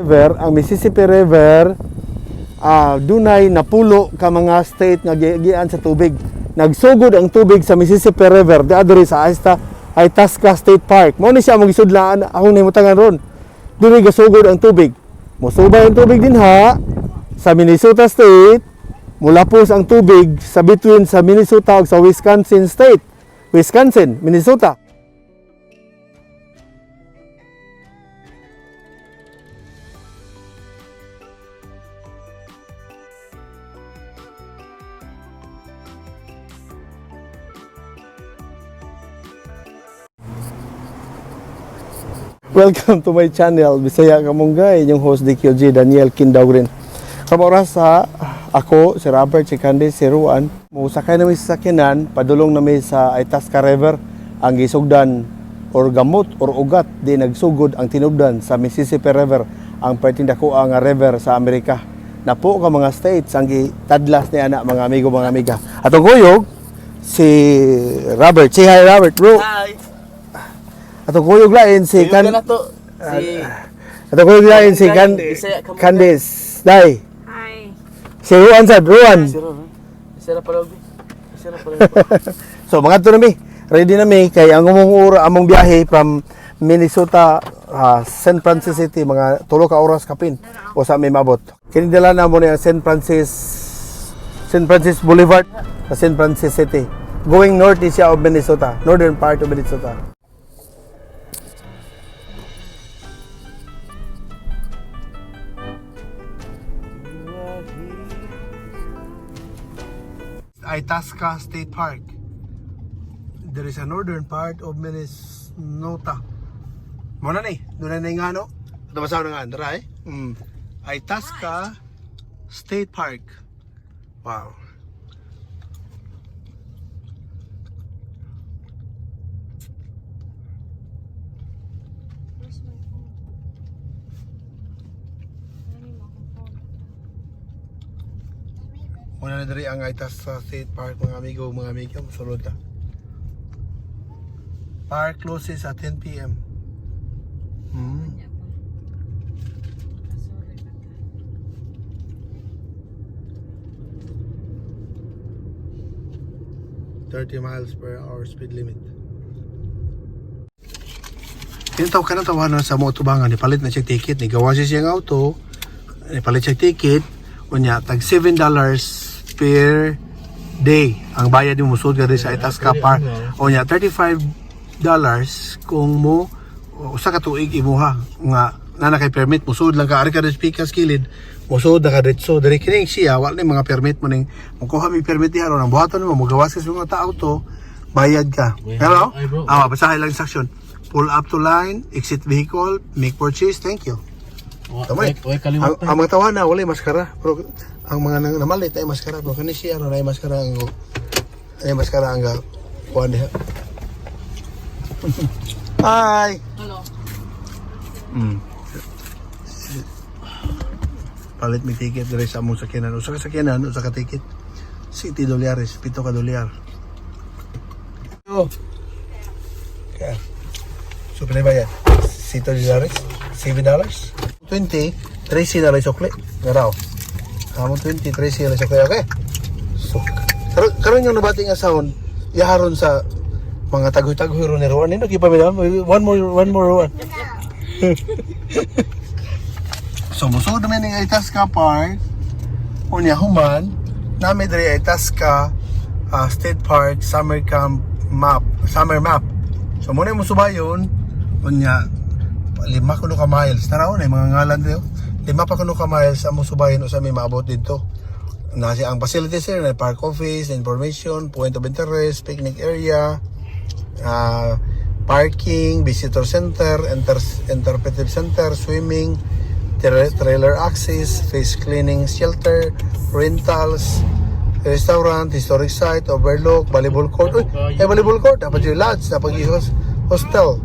River, ang Mississippi River, dunay napulo ka mga state nga gigian sa tubig. Nagsugod ang tubig sa Mississippi River diadto sa Itasca State Park. Mao ni siya among gisudlaan akong nahimutangan ron. Diri gasugod ang tubig. Mosubay ang tubig dinha sa Minnesota State, mulapos ang tubig sa between sa Minnesota ug sa Wisconsin State. Wisconsin, Minnesota. Welcome to my channel, Bisaya Kamunggay, inyong host DQG, Daniel Kindawrin. Kamoras sa ako, si Robert, si Candice, si Ruan. Musakay nami sa sakyanan, padulong nami sa Itasca River, ang gisugdan or gamot or ugat di nagsugod ang tinubdan sa Mississippi River, ang perting dako nga river sa Amerika. Napo ka mga states ang gitadlas ni ana, mga amigo, mga amiga. Atong kuyog si Robert. Say hi, Robert, bro. Hi. Atong kuyog lain si Kan Can na to. Si Atong kuyog lain si Can Bisaya ka mo. Candice. Dai. Hi. Si Ruan sad, Ruan. Sira no. Sira pala obi. Sira pala. So mga to nami, ready na mi kay ang among ora among biyahe from Minnesota, San Francisco City, mga 3 ka oras kapin o sa may mabot. Kini dala na mo ni ang San Francis Boulevard sa San Francisco City. Going north is siya of Minnesota, northern part of Minnesota. Itasca State Park. There is a northern part of Minnesota. Mo na ni, doon na nga no. Ito ba nga andra eh? Itasca State Park. Wow. Where's my phone? Ano yung akong phone? Muna na diri ang Itasca State Park, mga amigo, mga amiga, musulod ta. Park closes at 10 p.m. Niya pa. Sorry na ka. 30 miles per hour speed limit. Kintaw ka na tawanan sa mo tubangan, nipalit na siya ticket, ni gawa siya siyang auto, nipalit siya ticket, unya tag $7 per day ang bayad mo musud ka diri sa Itasca Park. Unya $35 kung mo usa ka tuig imuha nga nana kay permit, musud lang ka ari ka diri pikas kilid, musud na ka diretso diri. Kini siya wala ni mga permit mo ning mukuha mi permit diha ron ang buhaton mo, mugawas ka sa mga tao to, bayad ka. Hello. Ay, bro. Ah, basahin lang instruction: pull up to line, exit vehicle, make purchase, thank you. Tama eh. Oy, Ang, kaliwat. ang mga tawana wala maskara, pero ang mga nang namalit ay maskara, pero kani siya ron ay maskara ang ay maskara ang kuan diha. Hi. Hello. Palit mi ticket diri sa among sakyanan. Usa ka sakyanan, usa ka ticket. City dolyares, 7 ka dolyar. Oh. Okay. So pila ba yan? 7 dolyares? $7? 20, 13 na lang sukli. Garaw. Amo 20, 13 na lang sukli. Okay. So, karon yung nabati nga sound, yaharon sa mga tagoy-tagoy ron ni Ruan. Nindot pa one more, one more, Ruan. So, musulod namin ng Itasca Park. Unya human, nami diri Itasca State Park Summer Camp map, summer map. So muna mo subayon, unya 5 kuno ka miles. Taraw na yung mga ngalan diri, oh. 5 pa kuno ka miles ang musubayon usa may maabot didto. Nasi ang facilities sir, na park office, information, point of interest, picnic area, parking, visitor center, interpretive center, swimming, trailer access, face cleaning shelter, rentals, restaurant, historic site, overlook, volleyball court. Uy, eh, volleyball court, dapat yung lodge, dapat yung hostel,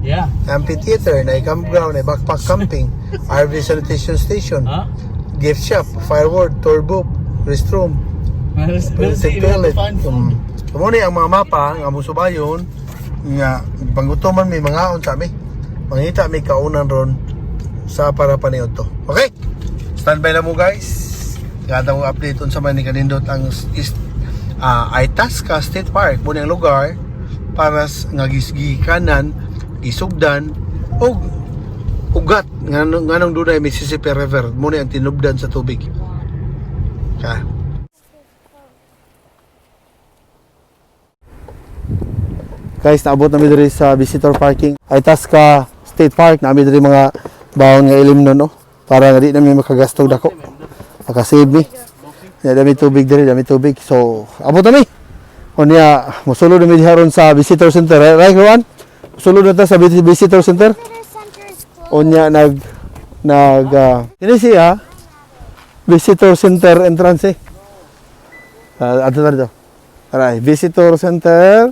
amphitheater, na campground, na backpack camping, RV sanitation station, Huh? gift shop, firework, tour book, restroom, Mercy, toilet. So, muna ang mga mapa, nga musubayon, nga, panggutoman may mga sa mi. Mangita may kaunan ron. Sa para paniod to. Okay? Standby na mo, guys. Gata mo update unsa man ni kanindot ang is Itasca State Park. Muna ang lugar para nga gisgikanan, gisugdan og ugat nganong dunay Mississippi River mo ni ang tinubdan sa tubig. Ka. Guys, naabot nami diri sa visitor parking. Itasca State Park, nami diri mga bawon nga ilim nun, no? Para nga di nami makagastog dako. Makasave mi. Ya, dami tubig diri, dami tubig. So, abot nami. Unya, mosulod nami diha ron sa visitor center. Right, Juan? Mosulod na ta sa visitor center. Visitor center is closed. Unya nag nag kini siya visitor center entrance eh. Adto na dito. Aray, visitor center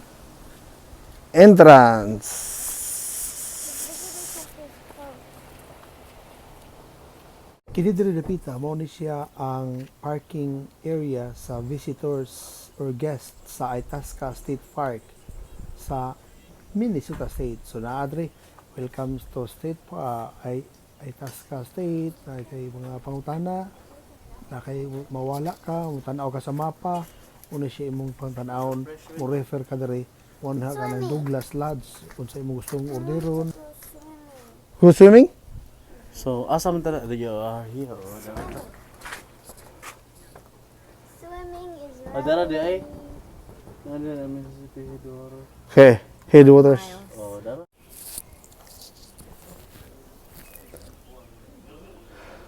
entrance. Visitor center is closed. Kini diri dapita mao ni siya ang parking area sa visitors or guests sa Itasca State Park sa Minnesota State. So naa diri, welcome to State ay Itasca State, na kay mga pangutana, na kay mawala ka, tan-aw ka sa mapa, una siya imong pangtan-awon, mo refer ka diri, wanha ka ng Douglas Lodge unsa imong gustong orderon. Go swimming. Go swimming? So, asa man tara? You are here. Oh, dara. Swimming is Ah, dara di ay. Ano na Mississippi Headwater. Okay, headwaters. Oh, dara.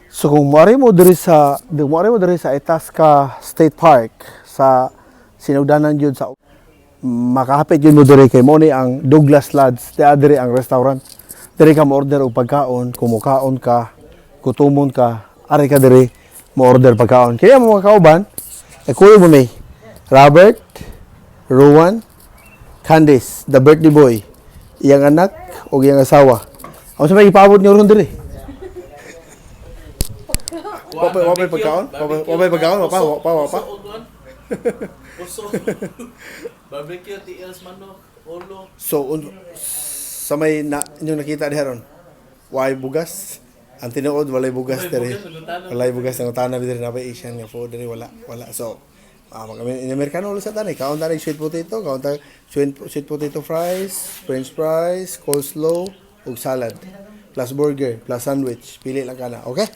So kung moari mo diri sa kung moari mo diri sa Itasca State Park sa sinugdanan gyud sa makahapit gyud mo diri kay mo ni ang Douglas Lodge, diha diri ang restaurant. Diri ka mo order og pagkaon, kung mukaon ka, gutomon ka, ari ka diri mo order pagkaon. Kaya mo mga kauban, e kuyo mo may Robert, Rowan, Candice, the birthday boy, iyang anak o iyang asawa. Ang sa may ipaabot niyo ron diri? Wapay pagkaon? Wapay pagkaon? Wapa, wapa, wapa. Uso. Barbecue, TLs, manok, ulo. So, sa may na, inyong nakita diha ron, way bugas. Ang tinuod, walay bugas Walay diri. bugas, nagutana. Walay bugas, nangutana diri na Asian nga food diri wala, wala. So, mag in Amerikano ulo sa tani, kaon tani sweet potato, kaon ta sweet potato fries, french fries, coleslaw ug salad. Plus burger, plus sandwich. Pili lang ka na, okay?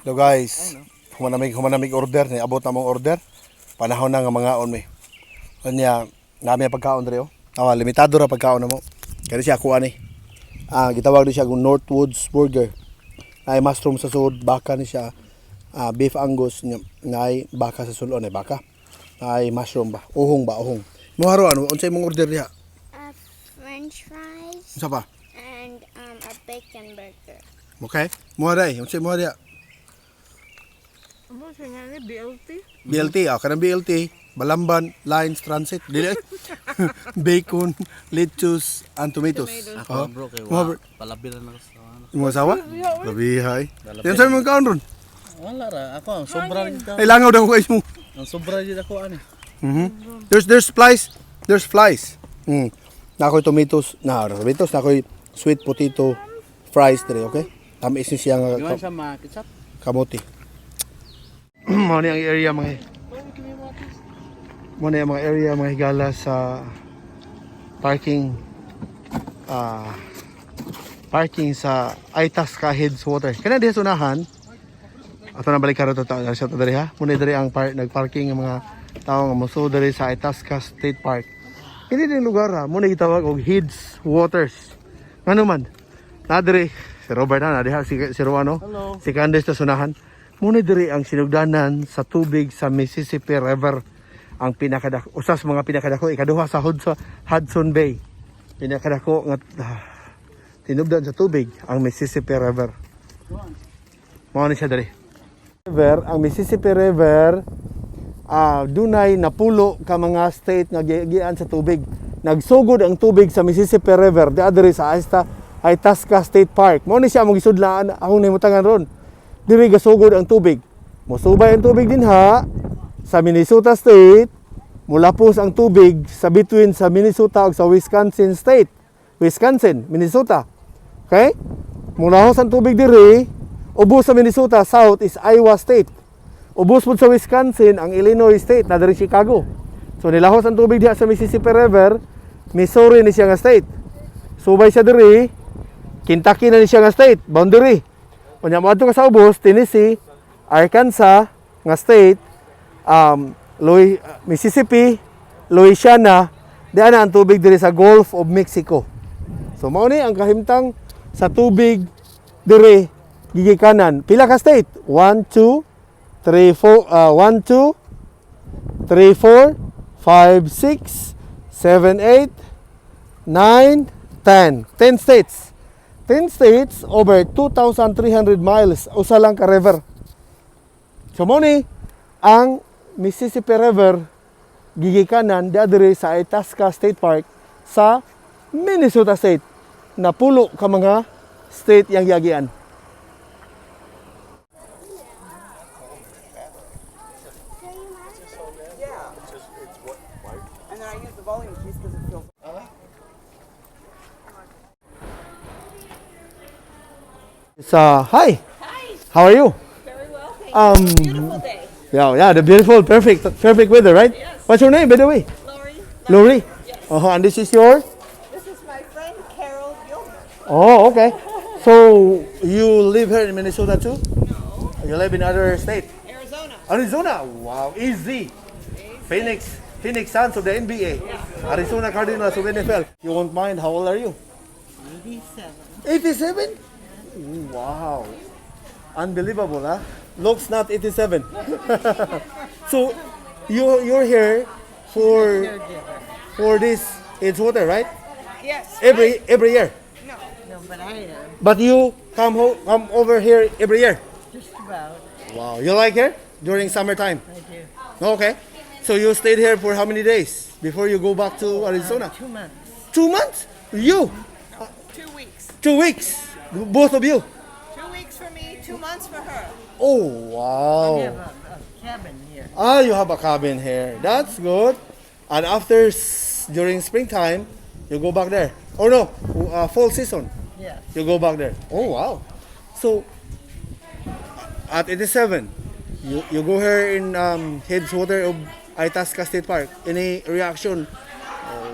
Hello guys. Humanamig order ni abot na mong order. Panahon na nga mga on mi. Unya, nami ang pagkaon diri oh. Awa, limitado ra pagkaon na mo. Kani siya kuan ni. Gitawag ni siya og Northwoods Burger. Naay mushroom sa sud, baka ni siya. Beef Angus nya naay baka sa sulon ay baka. Naay mushroom ba? Uhong ba uhong. Mo haro ano unsay imong order diha? French fries Unsa pa? and a bacon burger. Okay. Mo dai, unsay mo diha? Ano siya nga ni BLT? BLT, kanang BLT, Balamban Lines Transit, dili. Bacon, lettuce, and tomatoes. Ako, Oh. bro, kay Mo, wa. bro. Palabi na lang sa ano. Mo asawa? Labihay. Yan sa mga kaon ron. Wala ra. Ako, ang sobra rin ka. Ay langaw daw ko guys mo. Ang sobra din ako, ani. There's flies. There's flies. Na ako'y tomatoes, na tomatoes, na ako'y sweet potato fries dire, okay? Tamis ni siya nga Iwan siya ma-ketchup. kamote. Mao ni ang area mga Mao ni ang mga area mga higala sa parking parking sa Itasca Heads Water. Kana diha sa unahan. Ato na balik karon to ta sa to diri ha. Muna diri ang nagparking ang mga tao nga mosuod diri sa Itasca State Park. Kini din lugar ha, muna gitawag og Heads Waters. Ngano man? Na diri si Robert na diha si si Ruano. Hello. Si Candice ta sunahan. Muna diri ang sinugdanan sa tubig sa Mississippi River ang pinakadako usas mga pinakadako ikaduha sa Hudson Bay. Pinakadako nga tinubdan sa tubig ang Mississippi River. Mao ni siya diri. River, ang Mississippi River dunay napulo ka mga state nga gigian sa tubig. Nagsugod ang tubig sa Mississippi River di diri sa Itasca State Park. Mao ni siya among gisudlaan akong nahimutangan ron. Diri gasugod ang tubig. Mosubay ang tubig dinha sa Minnesota State, mulapos ang tubig sa between sa Minnesota ug sa Wisconsin State. Wisconsin, Minnesota. Okay? Mulahos ang tubig diri, ubos sa Minnesota, south is Iowa State. Ubos pud sa Wisconsin ang Illinois State na diri Chicago. So nilahos ang tubig diha sa Mississippi River, Missouri ni siya nga state. Subay siya diri, Kentucky na ni siya nga state, boundary. Unya moadto ka sa ubos, Tennessee, Arkansas nga state, Louis, Mississippi, Louisiana, diha na ang tubig diri sa Gulf of Mexico. So mao ni ang kahimtang sa tubig diri gigikanan. Pila ka state? 1 2 3 4 1 2 3 4 5 6 7 8 9 10. 10 states. 10 states over 2,300 miles usa lang ka river. So mao ni ang Mississippi River gigikanan diha diri sa Itasca State Park sa Minnesota State. Napulo ka mga state yang giagian. And then I use the volume keys because it feels. Sa hi. Hi, How are you? very well, thank you. Beautiful day. Yeah, the beautiful, perfect, perfect weather, right? Yes. What's your name, by the way? Lori. Lori. Yes. Oh, and this is your? This is my friend Carol Gilbert. Oh, okay. So you live here in Minnesota too? No, You live in other state? Arizona. Arizona. Wow, easy. Phoenix, Phoenix Suns of the NBA. Arizona Cardinals of NFL. You won't mind. How old are you? 87. 87? Wow. Unbelievable, huh? Looks not 87. So you're here for this it's water, right? Yes. Every year. No. No, but I am, But you come over here every year. just about. Wow. You like here during summertime? I do. Okay. So you stayed here for how many days before you go back to Arizona? 2 months. 2 months? You? 2 weeks. 2 weeks. Both of you. 2 weeks for me, 2 months for her. Oh, wow. I have a cabin here. Ah, you have a cabin here. That's good. And after during springtime, you go back there. Oh no, fall season, Yes. you go back there. Oh wow. So at 87, you go here in Headswater of Itasca State Park. Any reaction?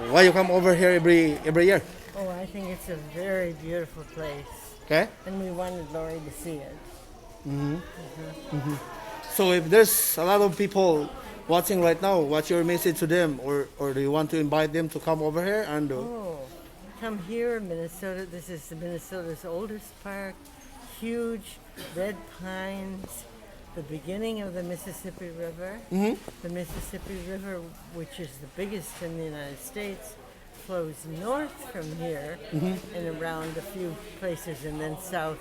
Why you come over here every year? Oh, I think it's a very beautiful place, Okay. and we wanted Lori to see it. So if there's a lot of people watching right now, what's your message to them, or do you want to invite them to come over here and? Oh, come here, Minnesota. This is Minnesota's oldest park. Huge red pines. The beginning of the Mississippi River. The Mississippi River, which is the biggest in the United States, flows north from here and around a few places and then south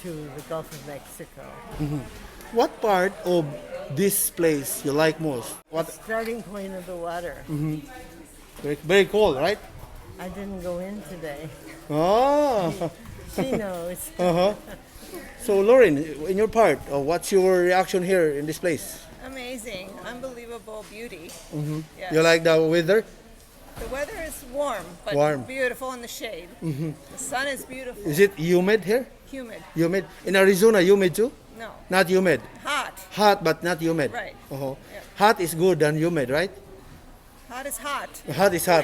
to the Gulf of Mexico. What part of this place you like most? What Starting point of the water. Very, very cold, right? I didn't go in today. Oh. She knows. So Lauren, in your part, what's your reaction here in this place? Amazing, unbelievable beauty. Yes. You like the weather? The weather is warm, but Warm. Beautiful in the shade. The sun is beautiful. Is it humid here? Humid. Humid in Arizona? Humid too? No. Not humid. Hot. Hot but not humid. Right. Yeah. Hot is good than humid, right? Hot is hot. Hot is hot.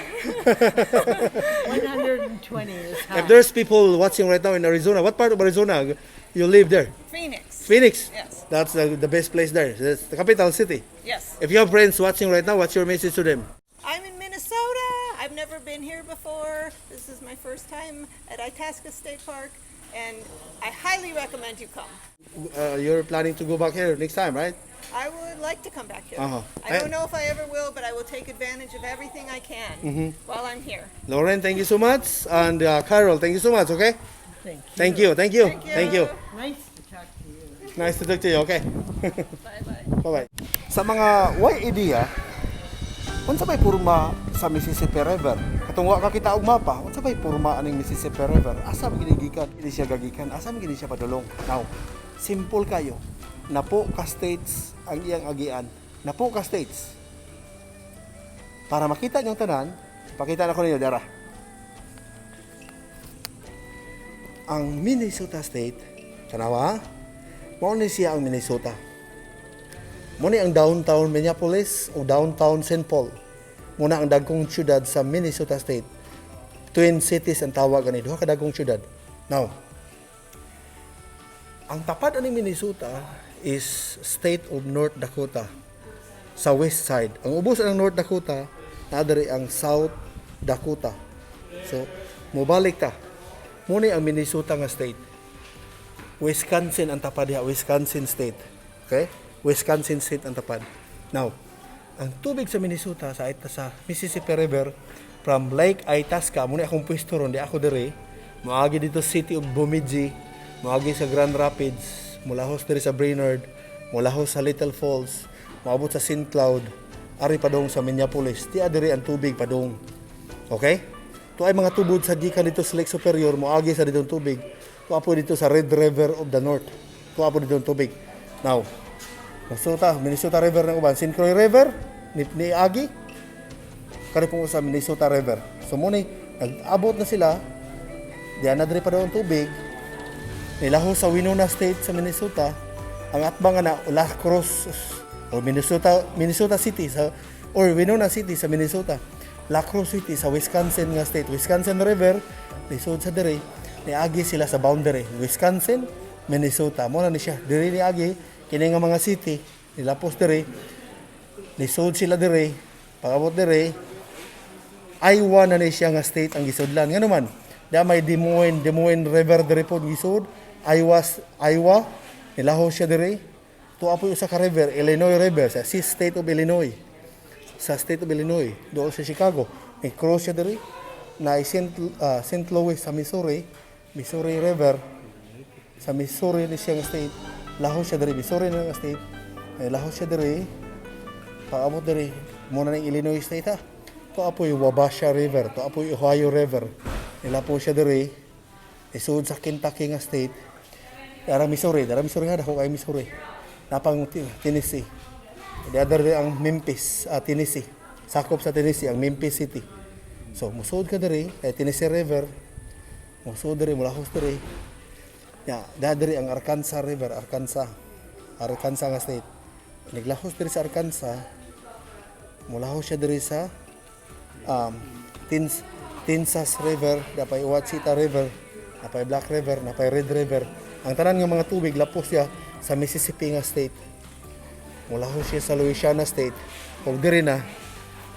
120 is hot. If there's people watching right now in Arizona, what part of Arizona you live there? Phoenix. Phoenix. Yes. That's the best place there. That's the capital city. Yes. If you have friends watching right now, what's your message to them? I'm in Minnesota. I've never been here before. This is my first time at Itasca State Park, and I highly recommend you come. You're planning to go back here next time, right? I would like to come back here. I don't know if I ever will, but I will take advantage of everything I can while I'm here. Lauren, thank you so much. And Carol, thank you so much, okay? Thank you. Thank you, thank you, Thank you. thank you. Nice to talk to you. Nice to talk to you, okay? Bye-bye. Bye-bye. Sa mga way idea, unsa may porma sa Mississippi River? Katong wa ka kita og mapa, unsa may porma aning Mississippi River? Asa man gini gikan? Gini siya gagikan? Asa man gini siya padulong? Now, simple kayo. Napo ka states ang iyang agian. Napo ka states. Para makita niyong tanan, pakita na ko ninyo dara. Ang Minnesota State, tanawa, mao ni siya ang Minnesota. Mao ni ang downtown Minneapolis o downtown St. Paul. Mao na ang dagkong syudad sa Minnesota State. Twin Cities ang tawag ani, duha ka dagkong syudad. Now, ang tapad ani Minnesota is state of North Dakota sa west side. Ang ubos ang North Dakota, naa diri ang South Dakota. So, mobalik ta. Mao ni ang Minnesota nga state. Wisconsin ang tapad diha, Wisconsin state. Okay? Wisconsin state ang tapad. Now, ang tubig sa Minnesota sa Mississippi River from Lake Itasca, mao ni akong pwesto ron, di ako diri. Moagi dito city of Bemidji, moagi sa Grand Rapids, mulahos diri sa Brainerd, mulahos sa Little Falls, moabot sa St. Cloud, ari padong sa Minneapolis. Di diri ang tubig padong. Okay? To ay mga tubod sa gikan dito sa Lake Superior, moagi sa ditong tubig. Tuwa po dito sa Red River of the North. Tuwa po dito ang tubig. Now, Minnesota River ng uban, St. Croix River ni Agi. Kari po sa Minnesota River. So mao ni nag-abot na sila. Diyan na diri pa daw ang tubig. Nilaho sa Winona State sa Minnesota. Ang atbang nga na La Crosse o Minnesota City sa or Winona City sa Minnesota. La Crosse City sa Wisconsin nga state. Wisconsin River lisod sa diri, niagi sila sa boundary Wisconsin, Minnesota. Mo na ni siya diri niagi kini nga mga city, nilapos diri, lisod sila diri, pag-abot diri Iowa na ni siya nga state ang gisudlan. Ngano man, da may Des Moines River diri pod gisud. Iowa, Iowa, nilaho siya diri. Tuwa po usa ka river, Illinois River, sa state of Illinois. Sa state of Illinois, doon sa Chicago. Ni cross siya diri na St. Louis sa Missouri, Missouri River. Sa Missouri ni siya nga state. Laho siya diri, Missouri na nga state. Ay, laho siya diri. Paabot diri, mao na ning Illinois state ha. Tuwa po yung Wabash River, tuwa po yung Ohio River. Nila po siya diri, isud sa Kentucky nga state. Dara Missouri nga, dako kay Missouri. Napang Tennessee. The other day ang Memphis, Tennessee. Sakop sa Tennessee ang Memphis City. So musud ka diri kay Tennessee River. Musud diri, mulahos diri. Ya, da diri ang Arkansas River, Arkansas. Arkansas nga state. Naglahos diri sa Arkansas, mulahos siya diri sa Tensas River, napay Ouachita River, napay Black River, napay Red River. Ang tanan nga mga tubig lapos siya sa Mississippi nga state. Mulahos siya sa Louisiana state. Ug diri na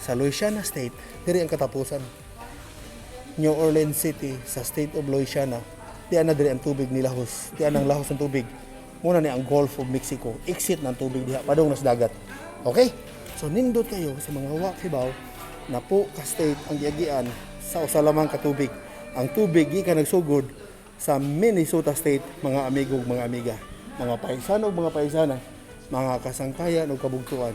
sa Louisiana state, diri ang katapusan. New Orleans City sa state of Louisiana. Di na diri ang tubig nilahos. Di ang lahos ng tubig. Mao na ni ang Gulf of Mexico. Exit ng tubig diha padung nas dagat. Okay? So nindot kayo sa mga wa kibaw na po ka state ang giagian sa usa lamang ka tubig. Ang tubig gikan nagsugod sa Minnesota State, mga amigo ug mga amiga, mga paisano ug mga paisana, mga kasangkayan ug kabugtuan.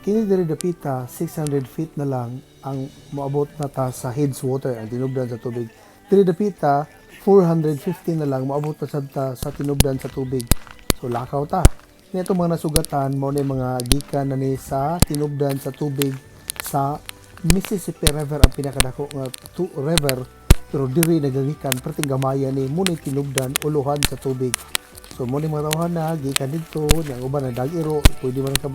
Kini diri dapita 600 feet na lang ang moabot na ta sa headwater, ang tinubdan sa tubig. Diri dapita 450 na lang moabot na sad ta sa tinubdan sa tubig. So lakaw ta. Ni itong mga nasugatan mao ni mga gikan na ni sa tinubdan sa tubig sa Mississippi River, ang pinakadako nga river, pero diri nagagikan perting gamaya ni mao ni tinubdan, uluhan sa tubig. So mo ni mga tawhan na gikan didto, nya ang uban nagdag-iro, pwede man ka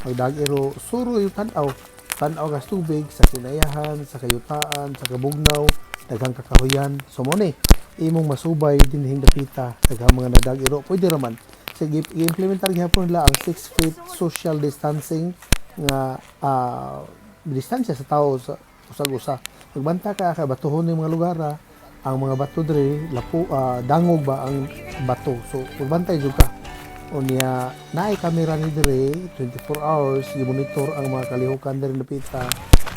magdag-iro, suro yung tan-aw. Tan-aw kas tubig sa kinayahan, sa kayutaan, sa kabugnaw, daghang kakahuyan. So mo ni imong masubay dinhing dapita, daghang mga nagdag-iro, pwede raman. Sige, i-implementar gihapon nila ang 6 feet social distancing nga distansya sa tao sa usag-usa. Magbanta ka kay batuhon yung mga lugar ah. Ang mga bato diri lapo, dangog ba ang bato. So magbantay jud ka. Unya naay kamera ni diri 24 hours gi-monitor ang mga kalihukan diri dapita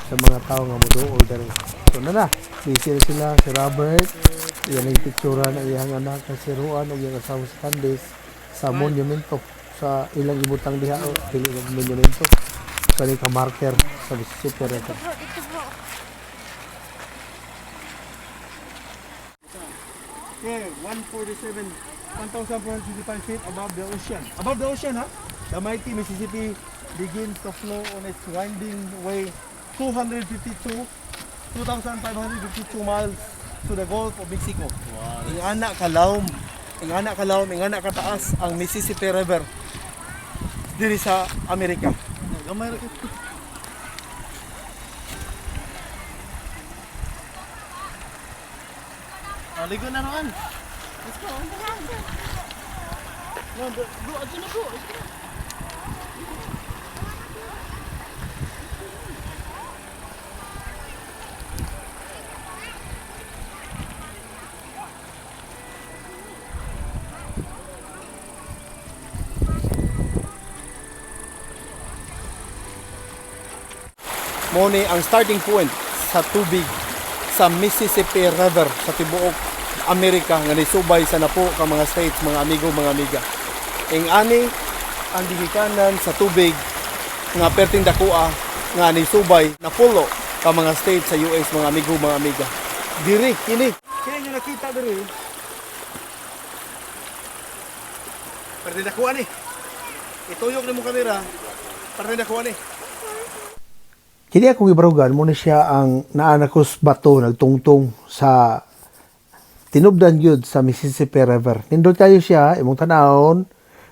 sa mga tao nga moduol diri. So na na, busy na sila si Robert. Iyan ang picturean ang iyang anak na si Ruan ug iyang asawa si Candice sa monumento sa ilang ibutang diha o dili na monumento kani ka marker sa Mississippi River. Okay, 147, 1,465 feet above the ocean. Above the ocean, ha? The mighty Mississippi begins to flow on its winding way 252 2,552 miles to the Gulf of Mexico. Wow. Ingana kalawom, ingana kalawom, ingana kataas ang Mississippi River diri sa Amerika. Gamay ra kaayo. Oh, ligo na roon. Let's go. No, go, go, adto na go. Let's go. Mao ni ang starting point sa tubig sa Mississippi River sa tibuok Amerika nga nisubay sa napo ka mga states, mga amigo, mga amiga. Ing ani ang gigikanan sa tubig nga perting dakoa nga nisubay napulo ka mga states sa US, mga amigo, mga amiga. Diri kini. Kini nyo nakita diri. Perting dakoa ni. Ituyok nimo kamera. Perting dakoa ni. Kini akong gibarugan mo ni siya ang naanakos bato nagtungtong sa tinubdan gyud sa Mississippi River. Nindot kayo siya imong tanawon,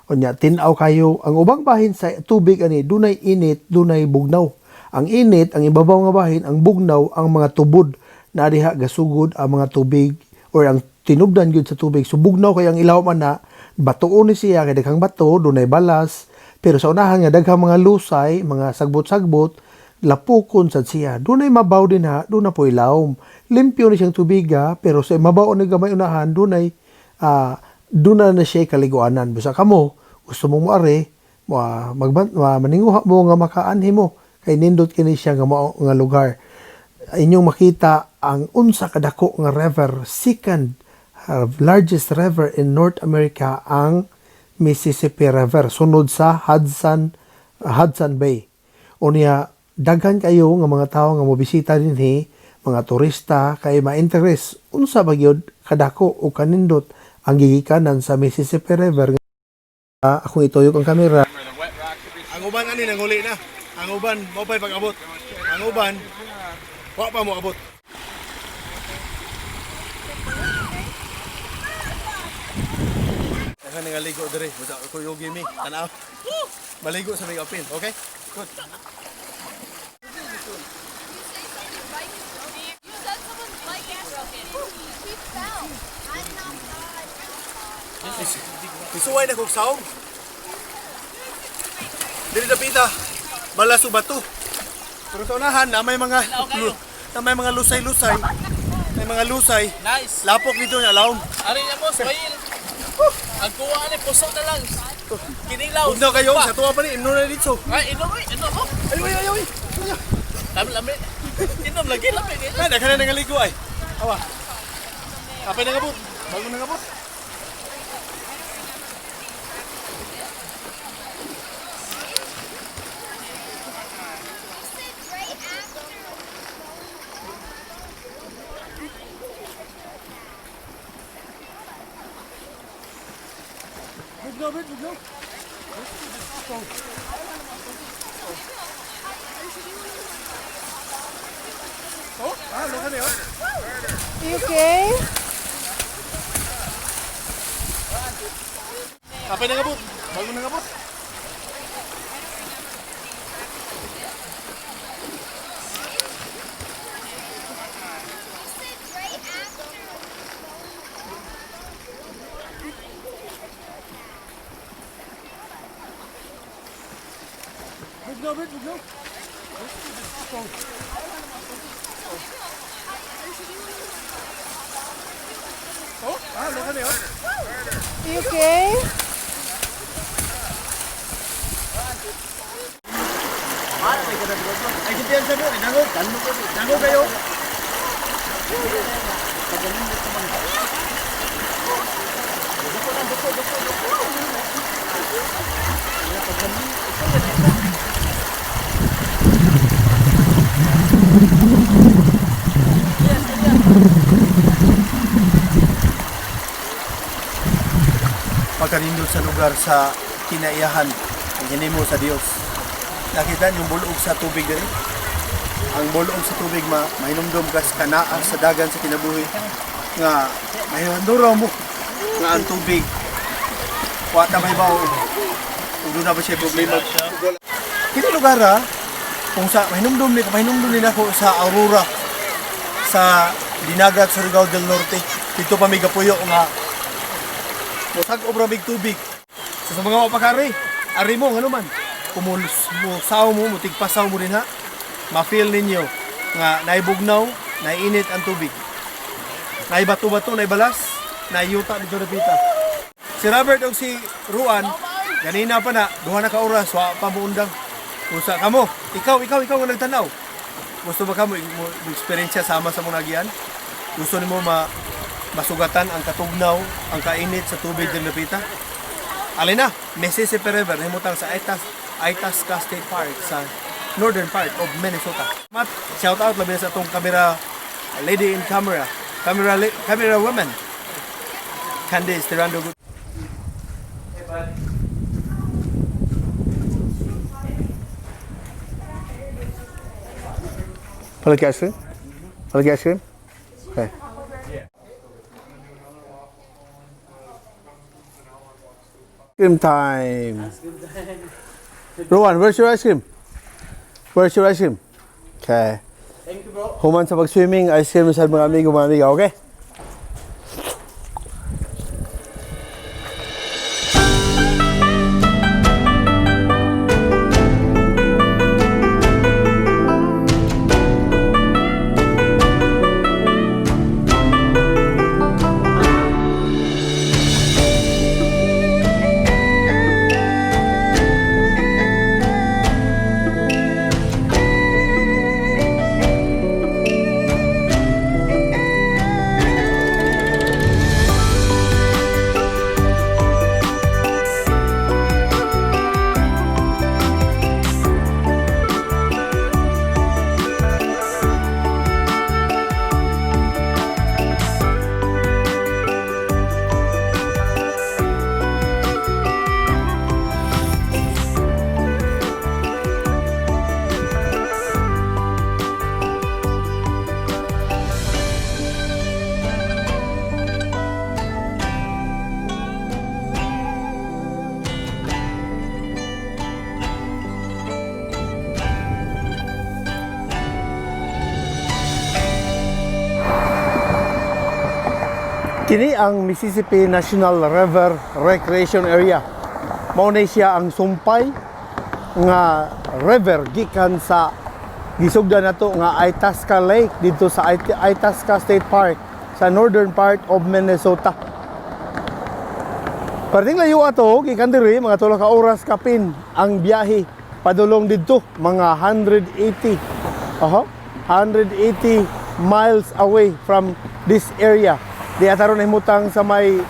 unya tin-aw kayo ang ubang bahin sa tubig ani dunay init, dunay bugnaw. Ang init ang ibabaw nga bahin, ang bugnaw ang mga tubod na diha gasugod ang mga tubig or ang tinubdan gyud sa tubig. So bugnaw kay ang ilaw man na batuon ni siya kay daghang bato, dunay balas, pero sa unahan nga daghang mga lusay, mga sagbot-sagbot, lapukon sad siya. Dunay mabaw din ha, doon na po ilawom. Limpyo ni siyang tubiga, pero sa mabaw ni gamay unahan, dunay doon na na siya kaliguanan. Busa kamo, gusto mong moari, maninguha mo nga makaanhi mo kay nindot kini siya nga mao nga lugar. Inyong makita ang unsa kadako nga river, second largest river in North America ang Mississippi River, sunod sa Hudson Hudson Bay. Unya daghan kayo nga mga tawo nga mobisita dinhi, mga turista kay ma-interest unsa ba gyud kadako o kanindot ang gigikanan sa Mississippi River. Nga akong ituyok ang kamera. Ang uban ani nanguli na. Ang uban mao pa'y pag-abot. Ang uban wa pa mo abot. Daghan nga ligo diri, busa ko yogi mi. Tanaw. Maligo sa may apil, okay? Good. You said someone's bike is broken. He fell. Isuway na kog saong. Diri dapita. Balas ug bato. Pero sa unahan na may mga na may mga lusay-lusay. May mga lusay. Nice. Lapok dito niya lawom. Ari na mo, swail. Ang kuha ni puso na lang. Kinilaw. Ugnaw kayo sa tuwa pa ni imno na dito. Ay, inom, ay, inom mo. Ay ay ay ay. Lami, lami. Inom lagi, lami. Ay, daghan na nangaligo ay. Awa. Apay nangabot. Bago nangabot. Bugnaw, bit, bugnaw. Oh, loka ni oh. You okay? Apay nangabot. Bago nangabot. Bugnaw, bit, bugnaw. Oh, loka ni oh. You okay? Ay, kumpiyansa mo. Ay, dangog. Dangog kayo. Pagkanindot sa lugar sa kinaiyahan ang hinimo sa Dios. Nakita yung bulog sa tubig diri. Ang bulong sa tubig ma mainumdum kas kanaa sa dagan sa kinabuhi nga mahihanduraw mo nga ang tubig wa ta may bawo ug doon na ba siya problema. Kini lugar ah, kung sa mahinumdum ni nako sa Aurora sa Dinagat, Surigao del Norte. Dito pa may gapuyo nga mosag obra mig tubig. So, sa mga mapakari, ari mo ngano man kumulos mo saw mo mutigpasaw mo din ha. Ma-feel ninyo nga naibugnaw, naiinit ang tubig. Naibato-bato, naibalas, naiyuta dito napita. Si Robert o si Ruan, ganina pa na, duha na ka oras, wa pa mo undang. Usa kamo, ikaw nga nagtanaw. Gusto ba kamo mo eksperyensya sama sa mong nagian? Gusto nimo masugatan ang katugnaw, ang kainit sa tubig din napita? Alin na, Mississippi River, himutang sa Itasca State Park sa northern part of Minnesota. Mat, shout out labi na sa atong camera lady in camera, camera woman. Candice Tirando. Good. Palit ka ice cream? Palit ka ice cream? Okay. Cream time. Rowan, where's your ice cream? Where's your ice cream? Okay. Thank you, bro. Human sa pag-swimming, ice cream sa mga amigo, mga amiga, okay? Kini ang Mississippi National River Recreation Area. Mao na siya ang sumpay nga river gikan sa gisugdan nato nga Itasca Lake dito sa Itasca State Park sa northern part of Minnesota. Perting layo ato gikan diri mga tulo ka oras kapin ang biyahe padulong didto mga 180. Aha, 180 miles away from this area. Di ataron nahimutang sa may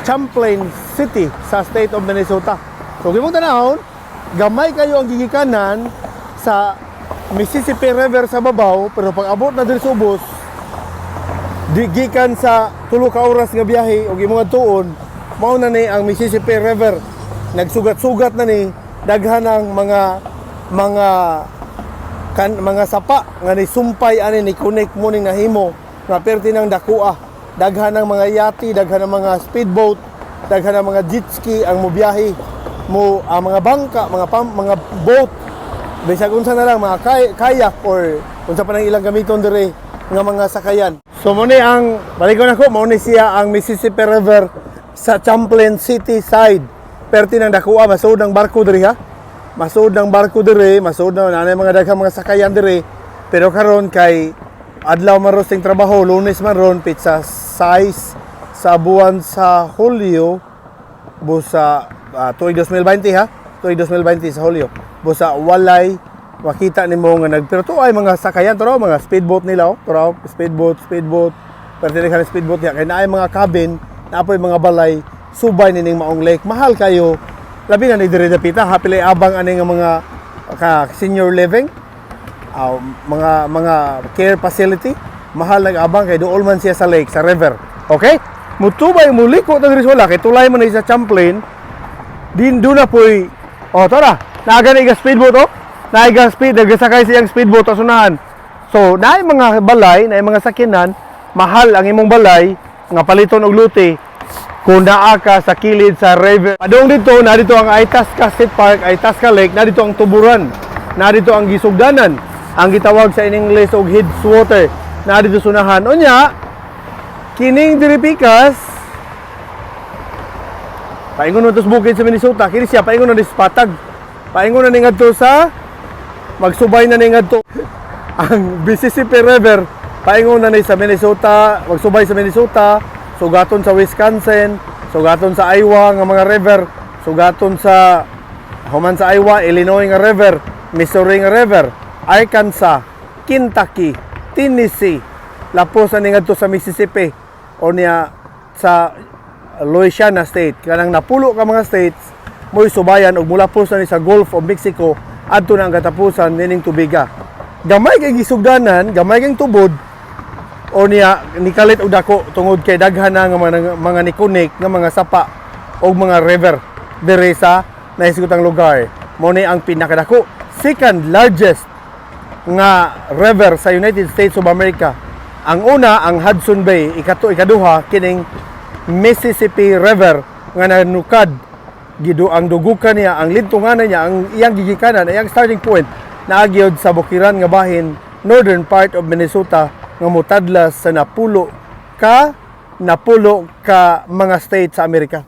Champlain City sa state of Minnesota. So kung tanahon, gamay kayo ang gigikanan sa Mississippi River sa babaw, pero pag abot na diri sa ubos, di gikan sa tulo ka oras nga biyahe og imong tuon, mao na ni ang Mississippi River. Nagsugat-sugat na ni daghan ang mga kan mga sapa nga ni sumpay ani ni connect mo ning nahimo nga perti ng dakua, daghan ng mga yate, daghan ng mga speedboat, daghan ng mga jet ski ang mobiyahe mo, ang mga bangka, mga boat, bisag unsa na lang mga kayak or unsa pa nang ilang gamiton dire nga mga sakayan. So mo ni ang balikon ako, mao ni siya ang Mississippi River sa Champlain City side. Perti ng dakua, masuod ang barko diri ha. Masuod ng barko diri, masuod na nanay mga daghang mga sakayan diri. Pero karon kay adlaw man ron sing trabaho, Lunes man ron, pitsa 6 sa buwan sa Hulyo, busa tuig 2020 ha, tuig 2020 sa Hulyo. Busa walay makita nimo nga nag pero to ay mga sakayan to raw, mga speedboat nila oh, to raw, speedboat, speedboat. Pero dili ka speedboat niya kay naay mga cabin, naapoy mga balay subay nining maong lake. Mahal kayo. Labi na ni diri dapita, hapilay abang ani nga mga ka senior living, mga care facility, mahal nag-abang kay duol man siya sa lake, sa river. Okay? Mutubay muliko ta diri sa wala kay tulay man ni sa Champlain. Din do na poy. Oh, tara. Naaga na iga speedboat oh. Naay speed, nagasakay siyang speedboat sa unahan. So, naay mga balay, naay mga sakyanan, mahal ang imong balay nga paliton og lote kung naa ka sa kilid sa river. Padung dito, na dito ang Itasca State Park, Itasca Lake, na dito ang tuburan, na dito ang gisugdanan, ang gitawag sa in English og Heads Water, na dito sunahan. Unya, kining diri pikas, paingon na to sa bukid sa Minnesota, kini siya paingon na ni sa patag. Paingon na ni ngadto sa magsubay na ni ngadto ang Mississippi River, paingon na ni sa Minnesota, magsubay sa Minnesota, sugaton sa Wisconsin, sugaton sa Iowa nga mga river, sugaton sa human sa Iowa, Illinois nga river, Missouri nga river, Arkansas, Kentucky, Tennessee, lapos na ni ngadto sa Mississippi o niya sa Louisiana State. Kanang napulo ka mga states mo'y subayan og mulapos na ni sa Gulf of Mexico, adto na ang katapusan nining tubiga. Gamay kay gisugdanan, gamay kay tubod o niya nikalit og dako tungod kay daghan na nga mga ni-connect nga mga sapa og mga river diri sa nahisgutang lugar. Mo ni ang pinakadako, second largest nga river sa United States of America. Ang una ang Hudson Bay, ikato ikaduha kining Mississippi River nga nanukad gido ang dugukan niya, ang lintunganan niya, ang iyang gigikanan, ang iyang starting point naa gyud sa bukiran nga bahin, northern part of Minnesota, nga mutadlas sa napulo ka mga state sa Amerika.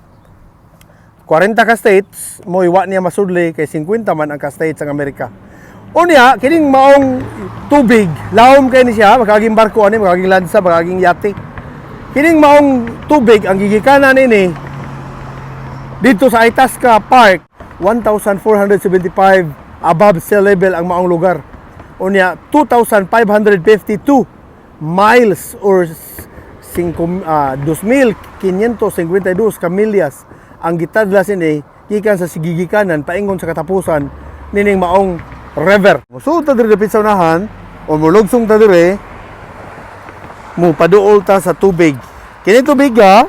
40 ka states mo iwa niya masudli kay 50 man ang ka states ang Amerika. Unya, kining maong tubig, lawom kay ni siya, makaging barko ani, makaging lansa, makaging yate. Kining maong tubig ang gigikanan nini dito sa Itasca Park, 1,475 above sea level ang maong lugar. Unya, 2,552 miles or 5, 2,552 ka milyas ang gitadlas ini gikan sa sigigikanan paingon sa katapusan nining maong river. Musulod ta diri dapit sa unahan o mulugsong ta diri, mo paduol ta sa tubig. Kini tubig ha,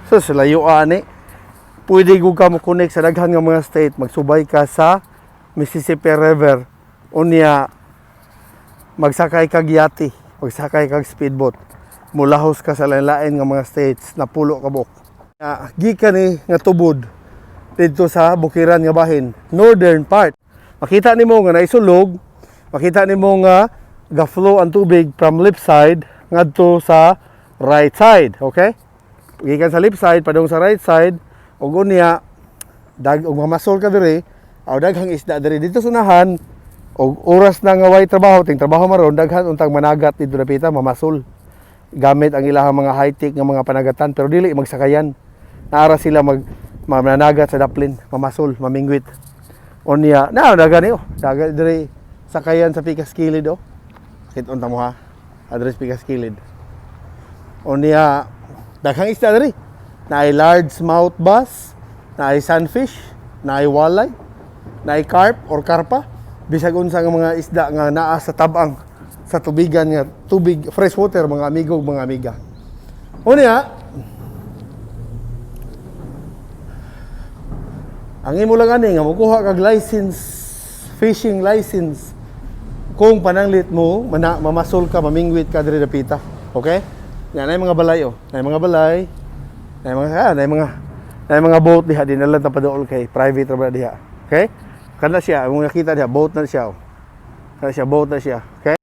so sa layo ani, pwede gud ka mo connect sa daghan nga mga state, magsubay ka sa Mississippi River, unya magsakay kag yate, magsakay kag speedboat, mulahos ka sa lain-lain nga mga states, napulo ka buok. Gikan ni nga tubod didto sa bukiran nga bahin, northern part. Makita nimo nga naisulog, makita nimo nga ga-flow ang tubig from left side ngadto sa right side, okay? Gikan sa left side padung sa right side ug unya dag ug mamasol ka diri, aw daghang isda diri dito sunahan og oras na nga way trabaho, ting trabaho maron, daghan untang managat dito dapita, mamasol gamit ang ilahang mga high-tech nga mga panagatan, pero dili magsakayan. Naara sila mag mananagat sa daplin, mamasol, mamingwit. Unya na daga ni, oh, daga diri sakayan sa pikas kilid, oh. Kit unta mo ha, address pikas kilid. Unya daghang isda diri, naay large mouth bass, naay sunfish, naay walleye, naay carp or karpa, bisag unsa nga mga isda nga naa sa tabang sa tubigan nga tubig, fresh water, mga amigo ug mga amiga. Unya ang imo lang ani nga mokuha kag license, fishing license, kung pananglit mo mana, mamasol ka, mamingwit ka diri dapita, okay? Nga na mga balay, oh, na mga balay, na mga boat diha, di na lang ta paduol kay private ra ba diha, okay? Kana siya, among nakita diha, boat na siya, oh. Kana siya, boat na siya, okay?